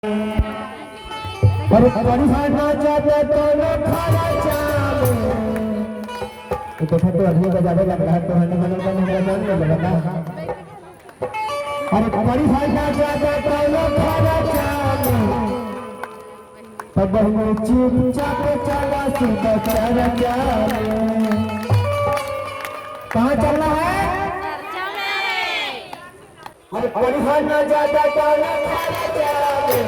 और परिहाना जाता तो खारा चाले। तो देखा तो अभी बजावे लग रहा है तो हने मन का हमरा जान में लगा। अरे परिहाना जाता तो खारा चाले, तब हम चुपचाप चला सीधा चरा चाले। कहाँ चलना है? अरे परिहाना जाता तो खारा चाले,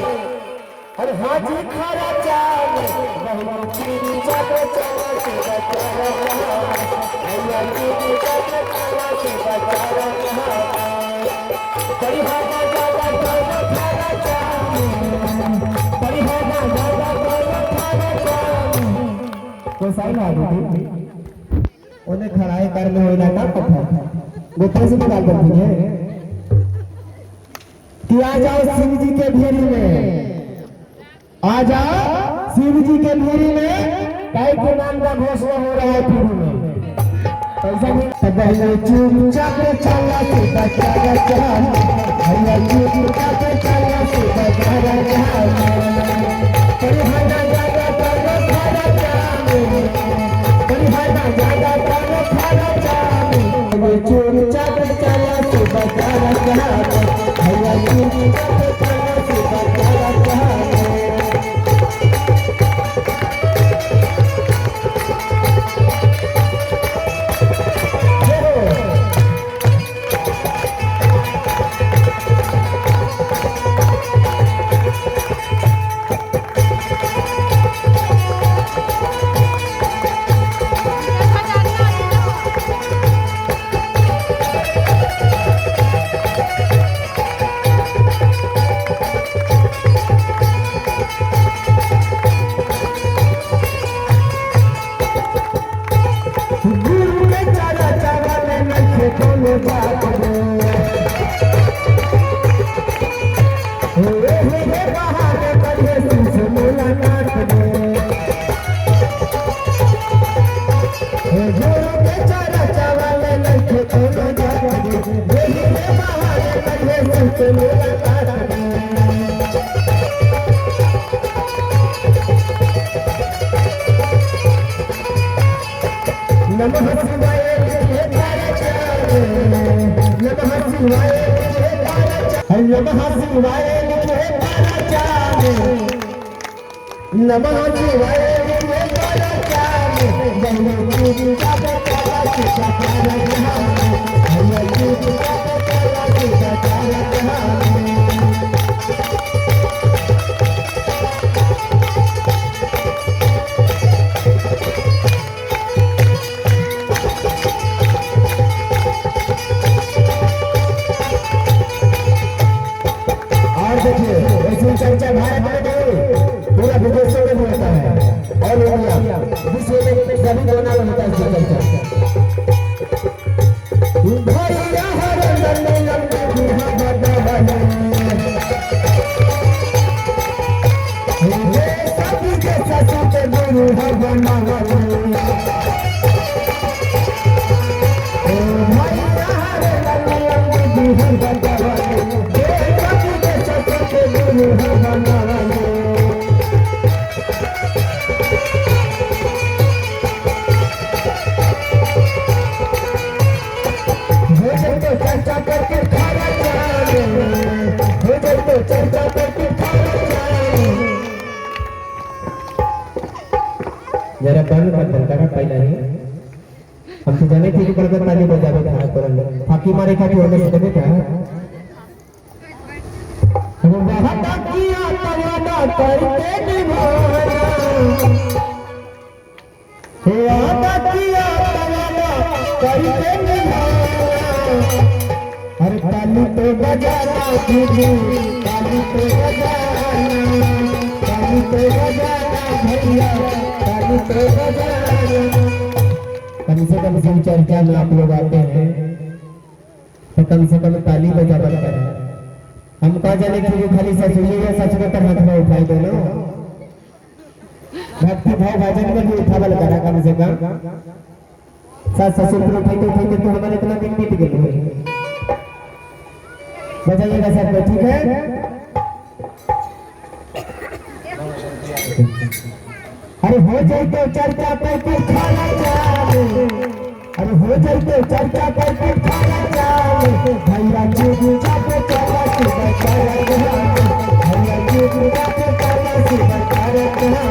अरे हाजी खारा चाले, बहनों चुपचाप चला सीधा चरा चाले, भैया चुपचाप चला सीधा चरा चाले। परिहाना जाता तो खारा चाले, परिहाना जाता तो खारा चाले। कोई साइन आ गई उन्हें खड़ाए करने होइला ना पता गोत्र से निकाल करती है कि आ जाओ शिव जी के भीड़ में, आ जाओ शिव जी के भीड़ में, कई के नाम का घोषणा हो रहा है पीढ़ी में। पैसा नहीं तब चुपचाप चला सीधा चला चल, भैया चुपचाप चला सीधा चला चल। परिहाना जाता तो खारा चाले, परिहाना जाता तो खारा चाले, चुपचाप चला सीधा चला चल, भैया चुपचाप चला सीधा चला चल। जय हो। गुरु के चारा चावल नखे कोनो बात रे, हे हे बहाने करिए शिव मुलाकात रे। हे गुरु के चारा चावल नखे कोनो बात रे, हे हे बहाने करिए शिव मुलाकात रे। नमः शिवाय लिखे तारा चारे, नमः शिवाय लिखे तारा चारे, नमः शिवाय लिखे तारा चारे, नमः शिवाय लिखे तारा चारे। भैया चुपचाप चला सीधा तारा चारे, भैया चुपचाप चला सीधा तारा चारे। और देखिए ऐसी चर्चा भारत में नहीं, पूरा विदेशों में भी होता है, ऑल इंडिया विश्व में सभी कोना में होता है इसकी चर्चा। भैया हर लंबे लंबे हे सभी के ससुर के गुरु भगवान। भैया हर लंबे लंबे हे सभी के ससुर के गुरु भगवान। हो जाए तो चर्चा करके खाना चाले, हो जाए तो चर्चा करके खाना चाले। जरा बंद कर दल करा पहले ही हम तो जाने थे कि बड़का ताली बजावे था तुरंत फाकी मारे खाती होने से देखे क्या वादा किया तवादा करके निभाना, वादा किया तवादा करके निभाना। अरे ताली तो बजाना दीदी, ताली तो बजाना, ताली तो बजाना भैया, ताली तो बजाना। कम से कम शिव चर्चा में आप लोग आते हैं तो कम से कम ताली बजावल करें। हम कहा जाने कि खाली ससुर या ससुर पर हाथ में उठाई दोनों, भक्ति भाव भजन में भी उठावल करा कम से कम। सास ससुर पर उठाते उठाते तो हमारे इतना दिन बीत गए। बजाइएगा सबको, ठीक है? अरे हो जाए तो चर्चा पर कुछ खाना जाने, अरे हो जाए तो चर्चा पर कुछ खाना जाने, भैया चुप चाप चला सुबह चला, भैया चुप चाप चला सुबह चला।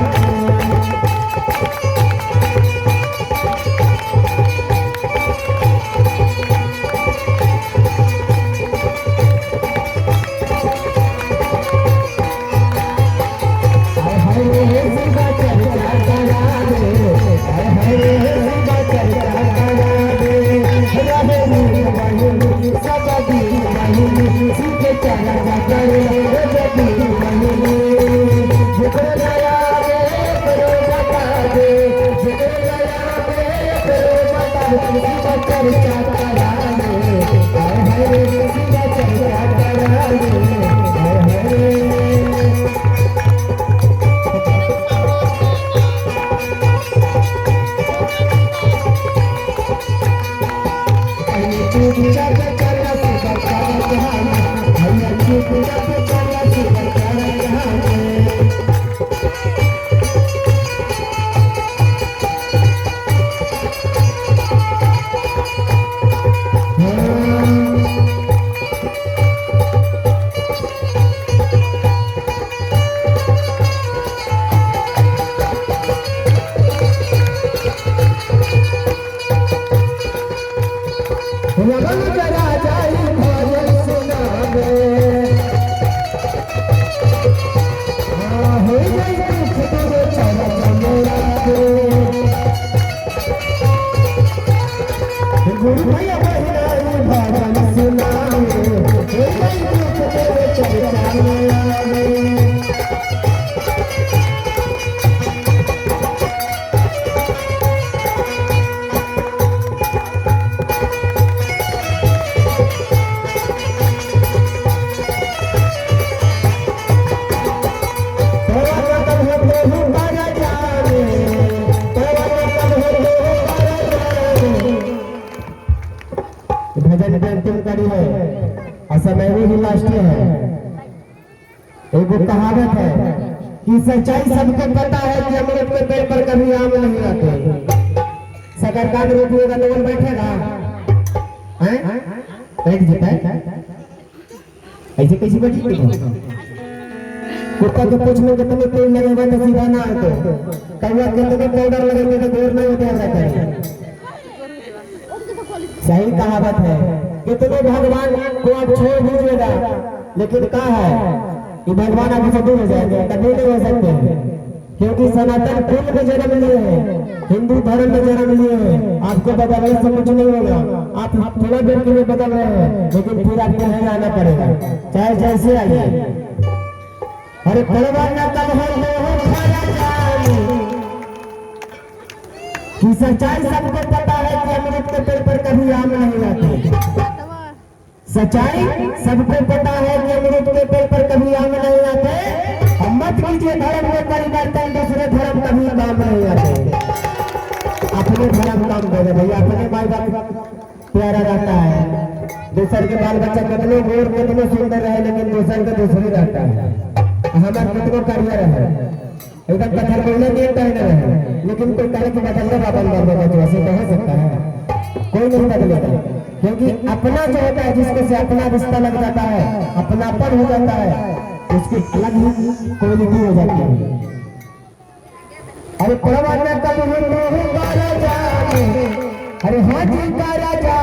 भजन के अंतिम कड़ी है और समय ही लास्ट है। एक कहावत है कि सच्चाई सबको पता है कि अमृत के पेड़ पर कभी आम नहीं आते। शकरकंद रोपिएगा तो बैठेगा, हैं? बैठ जाता है। ऐसे कैसे बैठी? कुत्ता के पूछ में कितने तेल लगेगा तो सीधा ना आते, कौवा कितने पाउडर लगेगा तो गोर नहीं होते रहता है। सही कहावत है कितने भगवान को आप छोड़ दीजिएगा, लेकिन कहा है कि भगवान आपसे दूर हो जाएंगे, कभी नहीं हो सकते, क्योंकि सनातन कुल में जन्म लिए हैं, हिंदू धर्म में जन्म लिए हैं। आपको बदलने से कुछ नहीं होगा। आप थोड़ा देर के लिए बदल रहे हैं, लेकिन फिर आपको नहीं आना पड़ेगा, चाहे जैसे आइए। अरे परवाना कब हो कि सच्चाई सबको पता है कि अमृत के पेड़ पर कभी आम नहीं आते। सच्चाई सबको पता है कि अमृत के पेड़ पर कभी आम नहीं आते। हम मत कीजिए धर्म में परिवर्तन, दूसरे धर्म कभी काम नहीं आते। अपने धर्म काम दे भैया, अपने माई बाप प्यारा रहता है। दूसर के बाल बच्चा कितने गोर कितने सुंदर रहे, लेकिन दूसर के दूसरे रहता है। हमारे कितनों करियर है, एकदम पत्थर कोयला नहीं कहने रहे, लेकिन कोई करे कि बदलने बाबा बाबा ऐसे कह सकता है? कोई नहीं बदलेगा, क्योंकि अपना जो होता है, जिसको से अपना रिश्ता लग जाता है, अपनापन हो जाता है, उसकी अलग ही क्वालिटी हो जाती है। अरे परवाना कब जाने, अरे हाजी का राजा।